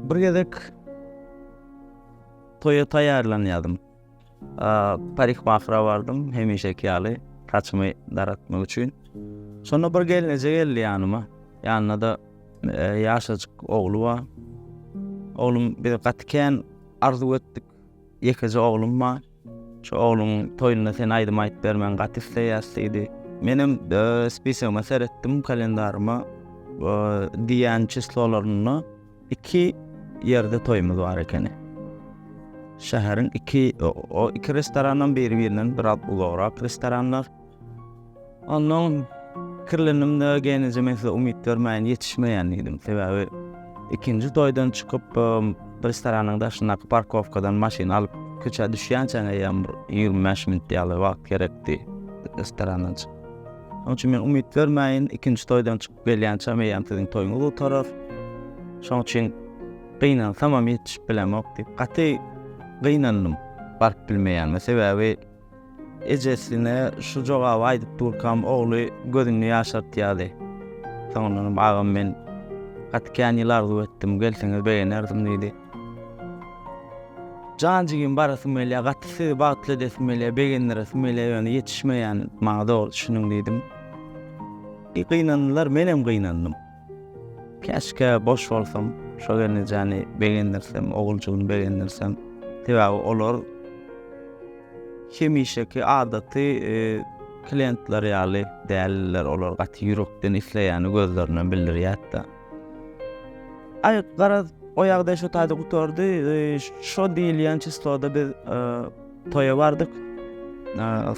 Bir gezek toýa taýýarlanýardym. Parikmahra bardym, hemişeki ýaly saçymy daratmak üçin. Şonda bir gelneje geldi ýanyma. Ýanynda-da ýaşajyk ogly bar. Oglum biz gaty kän arzuw etdik. Ýekeje oglum bar. Şu ogluň toýunda sen aýdym aýdyp bermegiňi gaty isleýäs diýdi. Menem spisoguma seretdim, kalendaryma diýýän çislolarynda iki ýerde toýumyz bar ekeni. Şäheriň iki, o iki restoranam biri-birinden biraz uzagrak restoranlar. Ondan pikirlendim-de, gelneje men size umyt bermäýin, ýetişmeýän diýdim. Sebäbi ikinji toýdan çykyp, restoranyň daşyndaky parkowkadan maşyn alyp, köçä düşýänçäň eýýäm bir 25 minut ýaly wagt gerekdi restorandan çykyp. Şonuň üçin men umyt bermäýin, ikinji toýdan çykyp gelýänçäm eýýäm siziň toýuňyz gutarar. Şonuň üçin gynansamam ýetişip bilemok diýip, gaty gynandym baryp bilmeýänime. Sebäbi Ejesine şu jogaby aýdyp durkam ogly gözüni ýaşartýardy. Soňundanam agam men gaty kän ýyl arzuw etdim, gelseňiz begenerdim diýdi. Jan jigim barasym gelýär, gaty sizi bagtly edesim gelýär, begendiresim gelýär, ýöne ýetişmeýän, maňa dogry düşüniň diýdim. Gynandylar, menem gynandym. Käşgä boş bolsam, şo gelnejäni begendirsem, oguljygyny begendirsem. Sebäbi olar hemişeki adaty klientler ýaly däldiler. Olar gaty ýürekden isleýäni gözlerinden bildirýärdi. Aý, garaz, o ýagdaý şo taýda gutardy. Şo diýilýän çisloda biz toýa bardyk.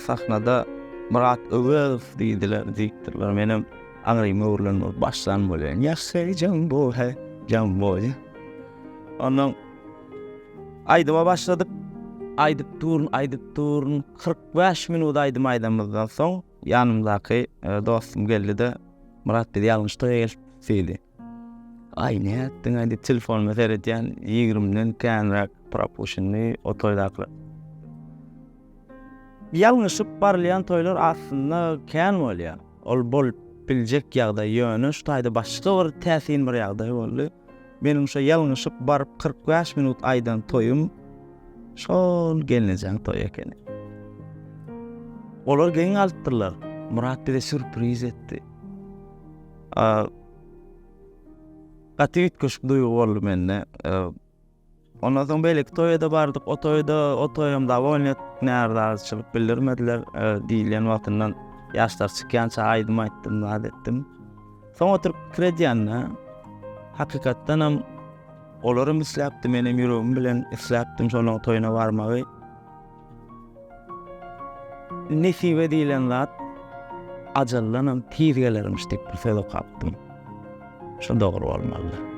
Sahnada Myrat Öwezow diýdiler, diýipdirler. Menem Aňrym öwrülen bolup başlan bolýan. Ýaşaý jambo he, jambo. Ondan aýdyma başladyk. Aýdyp durun, aýdyp durun. 45 minut aýdym aýdanymyzdan soň ýanymdaky e, dostum geldi-de, Myrat biz ýalňyş toýa gelip diýdi. Aý nätdiň aý diýip telefonyma seredýän 20-den känräk propuşenny o toýdakylar. Ýalňyşyp barylýan toýlar aslynda kän bolýar. Ol bolup biljek ýagdaý, ýöne şu taýda başga bir täsin bir ýagdaý boldy. Meniň şo ýalňyşyp baryp 45 minut aýdan toýum şol gelnejäň toýy ekeni. Olar geň galypdyrlar. Myrat bize sýurpriz etdi. Gaty üýtgeşik duýgy boldy mende. Ondan soň beýleki toýa-da bardyk. O toýda, o toýam dowolny etdik, närazyçylyk bildirmediler. Diýilýän wagtyndan ýaşlar çykýança aýdym aýtdym, zat etdim. Soň oturyp pikir edýän-de, hakykatdanam olaram isläpdi, menem ýüregim bilen isläpdim şolaryň toýuna barmagy. Nesibe diýlen zat ajaldanam tiz gelermiş diýip bir söz okapdym. Şu dogry bolmaly.